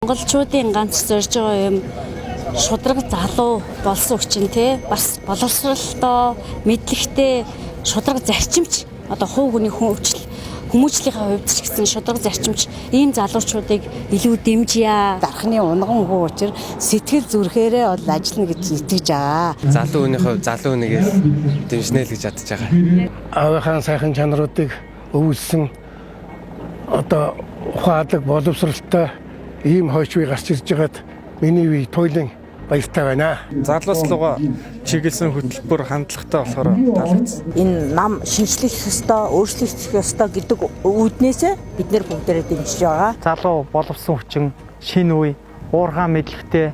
Монголчуудын ганц зорж байгаа юм шударга залуу болсон хүчин те бас боловсролтой, мэдлэгтэй, шударга зарчимч одоо хувь хүний хөгжил хүмүүжлийнхаа хувьд ч гэсэн шударга зарчимч ийм залуучуудыг илүү дэмжийа. Дархны унган хүү учир сэтгэл зүрхээрээ бол ажиллана гэж итгэж байгаа. Залуу хүний хувь залуу хүнийгээс дэмжнэ л гэж бодож байгаа. Аавынхаа сайхан чанаруудыг өвлсөн одоо ухаалаг боловсралтай ийм хойч үе гарч ирж байгаад миний үе туйлын баяртай байна. Залуус лугаа чиглэсэн хөтөлбөр хандлагатай болохоор таалагдсан. Энэ нам шинжлэх ёстой, өөрчлөгдөх ёстой гэдэг үүднээсээ бид нэр бүгдээрээ дэмжиж байгаа. Залуу боловсон хүчин, шинэ үе, уурхай мэдлэгтэй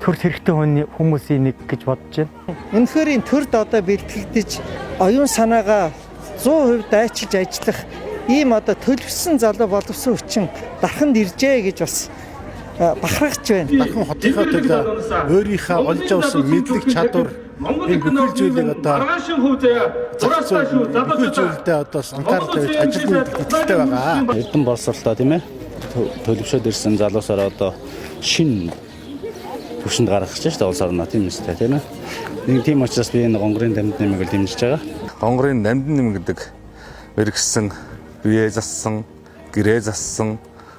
төрт хэрэгтэй хүмүүсийн нэг гэж бодож байна. Үнэхээр энэ төрд одоо бэлтгэгдэж оюун санаагаа 100% дайчилж ажиллах ийм одоо төлөвсөн залуу боловсон хүчин дарханд иржээ гэж бас бахархаж байна. Дархан хотынхаа төлөө өөрийнхөө олж авсан мэдлэг чадвар энэ бүхэл зүйлийг одоо зохицуул бүхэл зүйлдээ одоо анхаарал тавьж ажиллана гэдэгт итгэлтэй байгаа. Эрдэм боловсролтой тийм төлөвшөөд ирсэн залуусаар одоо шинэ төвшөнд гаргах гэж шүү дээ улс орноо тийм үстэй тийм. Нэг тийм учраас би энэ Гонгорын дамд нэмийг л дэмжиж байгаа. Гонгорын дамд нэм гэдэг мэрэгсэн, бие зассан, гэрээ зассан,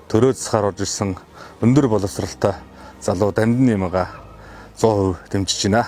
төрөө засахаар орж ирсэн өндөр боловсролтой залуу дамд нэмэгээ 100% дэмжиж байна.